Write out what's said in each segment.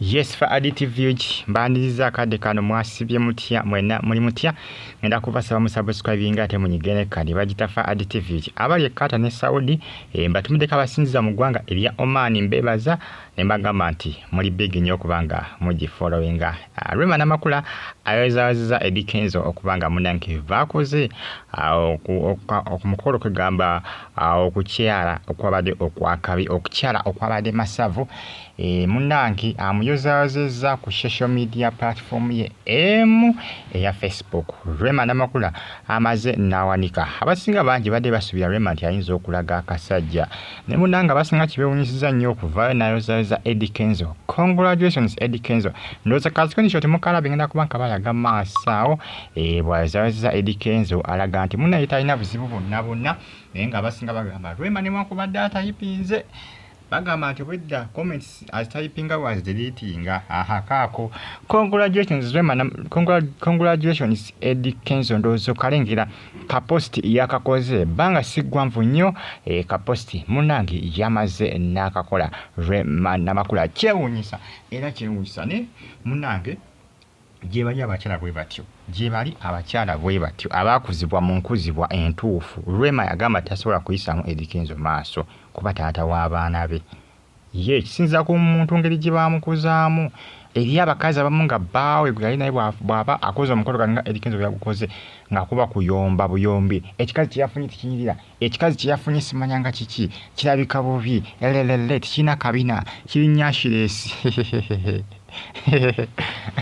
Yes, fa additive UG mbaniriza akadde kano. Mwasibye mutya mwena? Muli mutya? Ngenda kubasaba musubscribinga ate munyigene kadi bagita fa additive UG. Abali e Qatar ne Saudi, mbatumiddeko abasinziza mu ggwanga erya Oman, mbebaza ne mbagamba nti muli big nnyo okubanga mugifollowinga. Rema Namakula ayozaayozeza Eddy Kenzo okubanga munnange baakoze okumukolo kwegamba okukyala okwabadde okwakabi, okukyala okwabadde masavu. Munnange amuyozayozezza ku social media platform ye emu eya Facebook. Rema Namakula amaze n'awanika. Abasinga bangi badde basuubira Rema nti ayinza okulaga akasajja, naye munnange abasinga kibewunyisiza nnyo okuvaayo n'ayozayoza Eddy Kenzo. Congratulations, Eddy Kenzo. Ndowooza ka screenshot mukalabe, ngenda kuba nkabalaga maaso awo. Bw'ayozaayozeza Eddy Kenzo alaga nti munnaye talina buzibu bwonna bwonna, naye ng'abasinga bagamba Rema newankubadde atayipinze, bagamba nti obwedda comments azitayipinga bwazideletinga. Aha, kaako congratulations Rema, congratulations Eddy Kenzo. Ndowooza okalengera ka post yakakoze ebbanga si ggwanvu nnyo. Ka post munnange yamaze n'akakola Rema Namakula. Kyewuunyisa era kyewuunyisa ne munnange gye bali abakyala bwe batyo, gye bali abakyala bwe batyo abaakuzibwa mu nkuzibwa entuufu. Rema yagamba tasobola kuyisaamu Eddy Kenzo maaso kuba taata w'abaana be. Ye kisinziira ku muntu ngeri gye baamukuzaamu. Eri abakazi abamu nga bbaawe gwe yali naye bw'aba akoze omukolo nga Eddy Kenzo bwe yagukoze, nga kuba kuyomba buyombi, ekikazi kye yafunye tekinyirira, ekikazi kye yafunye simanya nga kiki, kirabika bubi, elelele, tekirina kabina, kiri nyashiresi.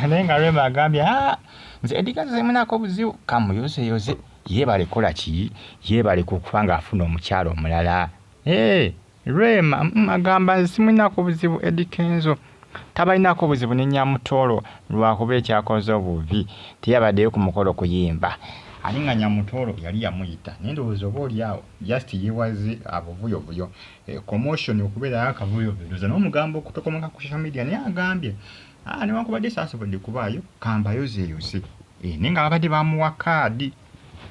Naye nga Rema agambye, "Ah, nze Eddy Kenzo simunaako buzibu, kamuyozeyoze yeebale kola ki, yeebale kukuba ng'afuna omukyala omulala." Hey, Rema agamba nze simulinako buzibu Eddy Kenzo, tabalinaako buzibu ne Nyamutoolo, lwakuba ekyakoze obubi teyabaddeyo ku mukolo kuyimba, ate nga Nyamutoolo yali yamuyita. Naye ndowooza oba oli awo just yeewaze abuvuyovuyo, commotion, okubeerayo akavuyovuyo, ndowooza n'omugambo okutokomoka ku social media. Naye agambye, "Ah, newankubadde saasobodde kubaayo, kambayozeeyoze." Naye nga babadde bamuwa kaadi,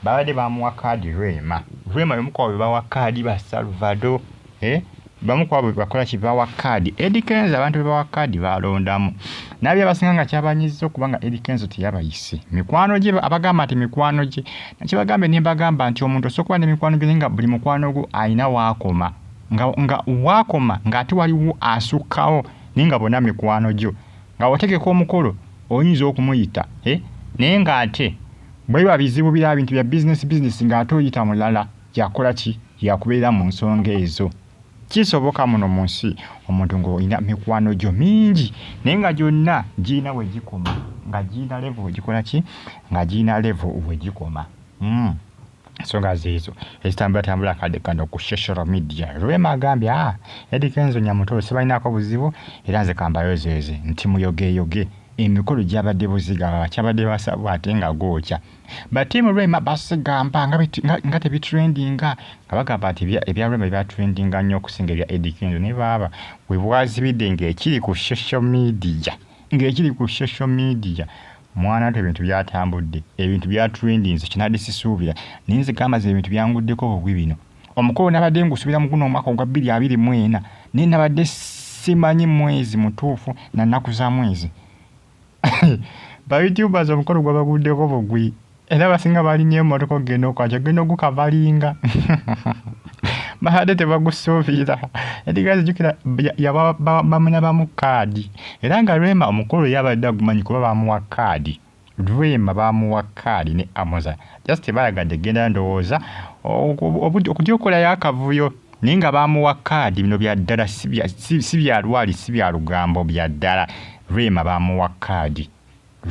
babadde bamuwa kaadi Rema. Rema yomu kwabo bawa kaadi ba Salvador, bamu kwabo bakola ki, bawa kaadi Eddy Kenzo. Abantu be bawa kaadi balondamu nabye abasinga nga kyabanyiza okuba nga Eddy Kenzo teyabayise mikwano gye, abagamba nti mikwano gye. Nakibagambe ne mbagamba nti omuntu osobola okuba n'emikwano gye, naye nga buli mukwano gwo alina waakoma, nga waakoma ng'ate waliwo asukkawo, naye nga bonna mikwano gyo. Nga wategeka omukolo oyinza okumuyita, naye ng'ate bwe biba bizibu bira bintu bya business business, ng'ate oyita mulala yakola ki, yakubeera mu nsonga ezo. Kisoboka muno mu nsi omuntu ng'olina mikwano gyo mingi, naye nga gyonna girina we gikoma, nga girina level we gikola ki, nga girina level we gikoma. Ensonga zeezo ezitambulatambula akadde kano ku social media. Rema agambye, "Ah, Eddy Kenzo, Nyamutoolo sibalinaako buzibu, era nze kambayozeeze nti muyogeyoge." Emikolo gyabadde buziga, kyabadde basabu ate nga gwokya. Ba team Rema basigamba nga tebitrendinga, nga bagamba nti ebya Rema byatrendinga nnyo okusinga ebya Eddy Kenzo. Naye baaba we bwazibidde ng'ekiri ku social media, ng'ekiri ku social media, mwana nti ebintu byatambudde, ebintu byatrendinze kinadde sisuubira. Naye nze gamba ze ebintu byanguddeko bugwi bino. Omukolo nabadde ngusuubira mu guno omwaka ogwa 2024, naye nabadde simanyi mwezi mutuufu na nnaku za mwezi. Ba YouTubers omukolo gwabaguddeko bugwi, era abasinga balinnya emmotoka okugenda okwakya ogenda ogukavalinga, babadde tebagusuubira. Eddy Kenzo jjukira bamunabamu kaadi, era nga Rema omukolo yabadde agumanyi kuba bamuwa kaadi. Rema bamuwa kaadi ne Amoza, just bayagadde genda ndowooza okujja okukolayo akavuyo, naye nga bamuwa kaadi. Bino bya ddala, si bya lwali, si bya lugambo, bya ddala. Rema bamuwa kaadi,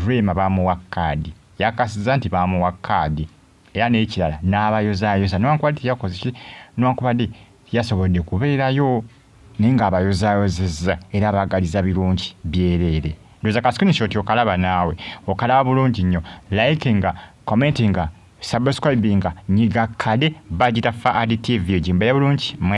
Rema bamuwa kaadi, yakasiza nti bamuwa kaadi. Era n'ekirala n'abayozaayoza newankubadde teyakoze ki, newankubadde teyasobodde kubeerayo, naye ng'abayozaayozezza era abaagaliza birungi byereere. Ndowooza ka screenshot okalaba naawe, okalaba bulungi nnyo. Likinga, commentinga, subscribinga, nyiga kade bagita Faad TV, egimbeere bulungi.